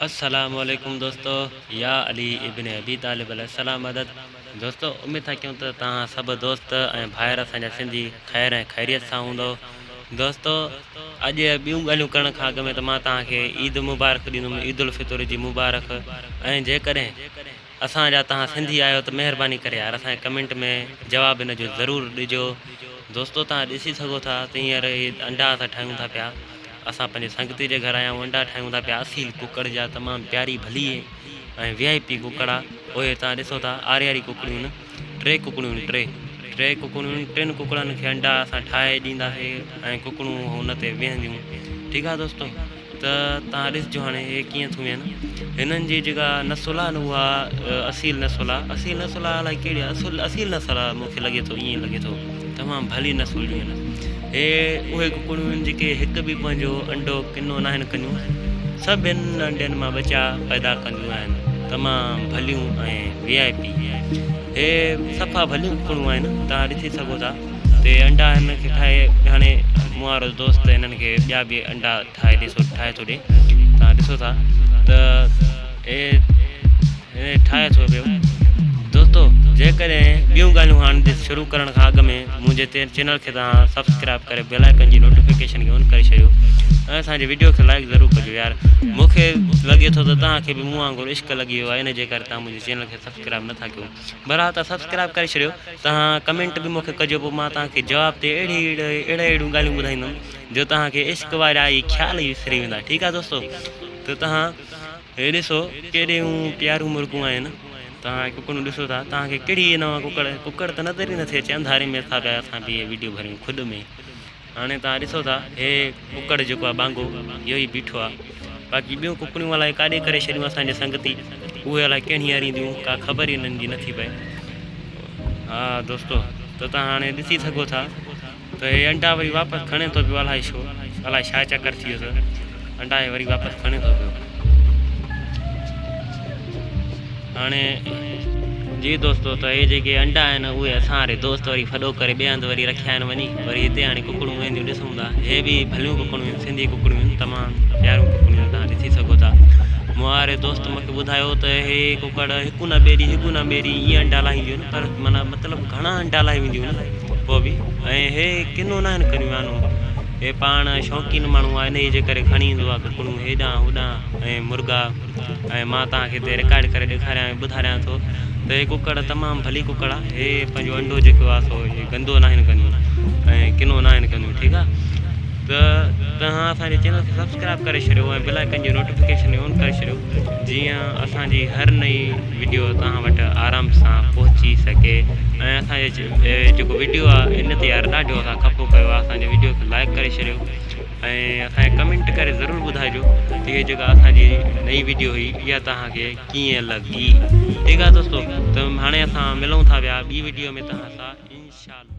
السلام عليڪم دوستو يا علي ابن ابي طالب عليه السلام مدد دوستو اميد ٿا ڪيون ته توهان سڀ دوست ۽ ڀائر اسان جا سنڌي خير ۽ خيريت سان هوندو دوستو اڄ ٻيون ڳالهيون ڪرڻ کان اڳ ۾ ته مان توهان کي عيد مبارڪ ڏيندم عيد الفطر جي مبارڪ ۽ جيڪڏهن اسان جا توهان سنڌي آهيو ته مهرباني ڪري يار اسان کي ڪمينٽ ۾ جواب ان جو ضرور ڏجو دوستو توهان ڏسي سگهو ٿا ته هينئر هي انڊا اسان ٺاهيون ٿا پيا اسان پنهنجي سنگتي جي گهر آيا آهيون انڊا ٺاهيون ٿا پيا اصيل ڪڪڙ جا تمام پياري ڀلي ۽ وي آء پي ڪڪڙ آ اهي توهان ڏسو ٿا آرياري ڪڪڙيون آهن ٽي ڪڪڙيون آهن ٽي ٽي ڪڪڙيون آهن ٽن ڪڪڙن کي انڊا اسان ٺاهي ڏينداسي ۽ ڪڪڙون ان تي ويهنديون ٺيڪ آ دوستو ته توهان ڏسجو هاڻي هي ڪيئن ٿيون ويهن. هنن جي جيڪا نسل آهي نه اها اصيل نسل آهي. اصيل نسل آهي الائي ڪهڙي آهي اصل اصيل نسل آهي مون کي لڳي ٿو ائين لڳي ٿو تمام ڀلي نسل جون آهن. هي اهي ڪڪڙيون آهن جيڪي هڪ به پنهنجو انڊو ڪنو ناهن ڪنديون سڀن انڊين مان ٻچا پيدا ڪنديون آهن تمام ڀليون ۽ وي آء پي هي صفا ڀليون ڪڪڙيون آهن توهان ڏسي سگهو ٿا. تي انڊا هن کي ٺاهي هاڻي مون وارو دوست هنن کي ٻيا به انڊا ٺاهي ڏي سو ٺاهي ٿو ڏي تان ڏسو ٿا ته اي ٺاهي ٿو پيو دوستو جيڪڏهن ٻيون ڳالهيون هاڻي ڏس شروع ڪرڻ کان اڳ ۾ منهنجي چينل کي تان سبسڪرائب ڪري بيل آئيڪن جي نوٽيفڪيشن کي آن ڪري ڇڏيو ۽ اسان جي ويڊيو کي لائڪ ضرور ڪجو يار مون کي لڳي ٿو ته توهان کي به مون وانگر عشق لڳي ويو آهي ان جي ڪري توهان منهنجي چينل کي سبسڪرائب نٿا ڪيو بھرحال تان سبسڪرائب ڪري ڇڏيو تهان ڪمينٽ به مونکي ڪجو پوء مان تهان کي جواب تي اهڙي اهڙي اهڙيون ڳالهيون ٻڌائيندم جو تهان کي عشق وارا اهي خيال ئي وسري ويندا ٺيڪ آ دوستو ته تهان هي ڏسو ڪيڏيون پياريون مرغون آهن تهان ڪڪڙون ڏسو ٿا تهان کي ڪهڙي ان مان ڪڪڙ ڪڪڙ ته نظر ئي نٿي اچي انڌاري ۾ اسان پيا اسان به هي ويڊيو ڀريون کڏ ۾ هاڻي توهان ڏسو ٿا هي ڪڪڙ جيڪو آهي ٻانگو اهو ئي بيٺو آهي باقي ٻيون ڪڪڙيون الائي ڪاڏي ڪري ڇڏيون اسان جي سنگتي اهي الائي ڪهڙي ارينديون ڪا خبر ئي انهن جي نٿي پئي ها دوستو ته توهان هاڻي ڏسي سگهو ٿا ته هي انڊا وري واپس کڻي ٿو پيو الائي ڇو الائي ڇا چڪر ٿي ويو انڊا هي وري واپس کڻي ٿو پيو هاڻي جي دوستو ته هي جيڪي انڊا آهن اهي اسان واري دوست وري ڦڏو ڪري ٻئي هنڌ وري رکيا آهن وڃي وري هتي هاڻي ڪڪڙون وينديون ڏسون ٿا هي به ڀليون ڪڪڙيون آهن سنڌي ڪڪڙيون آهن تمام پياريون ڪڪڙيون آهن توهان ڏسي سگهو ٿا مون واري دوست مونکي ٻڌايو ته هي ڪڪڙ هڪ نه ٻئي ڏينهن هڪ نه ٻئي ڏينهن ائين انڊا لاهينديون آهن پر معنيٰ مطلب گهڻا انڊا لاهي وينديون آهن پوء به ۽ هي ڪنو ناهن ڪريون آنو هي پاڻ شوقين ماڻهو آهي انهيء جي ڪري کڻي ايندو آهي ڪڪڙون هيڏانهن هوڏانهن ۽ مرغا ۽ مان توهان کي هتي رڪارڊ ڪري ڏيکاريان ۽ ٻڌاريان ٿو ته هي ڪڪڙ تمام ڀلي ڪڪڙ آهي هي پنهنجو انڊو جيڪو آهي سو هي گندو ناهن ڪنديون ۽ ڪنو ناهن ڪنديون ٺيڪ آهي ته توهان اسان جي چينل کي سبسڪرائب ڪري ڇڏيو ۽ بيل آئيڪن جي نوٽيفڪيشن آن ڪري ڇڏيو جيئن اسان جي هر نئين وڊيو توهان وٽ آرام سان پهچي سگهي ۽ اسان جي جيڪو وڊيو آهي ان تي يار ڏاڍو اسان خفو ڪيو آهي اسان جي وڊيو کي لائڪ ڪري ڇڏيو ۽ اسان کي ڪمينٽ ڪري ضرور ٻڌائجو ته هي جيڪا اسان جي نئين وڊيو هئي اها توهان کي ڪيئن لڳي ٺيڪ آهي دوستو ته هاڻي اسان ملون ٿا پيا ٻي وڊيو ۾ توهان سان انشاء الله.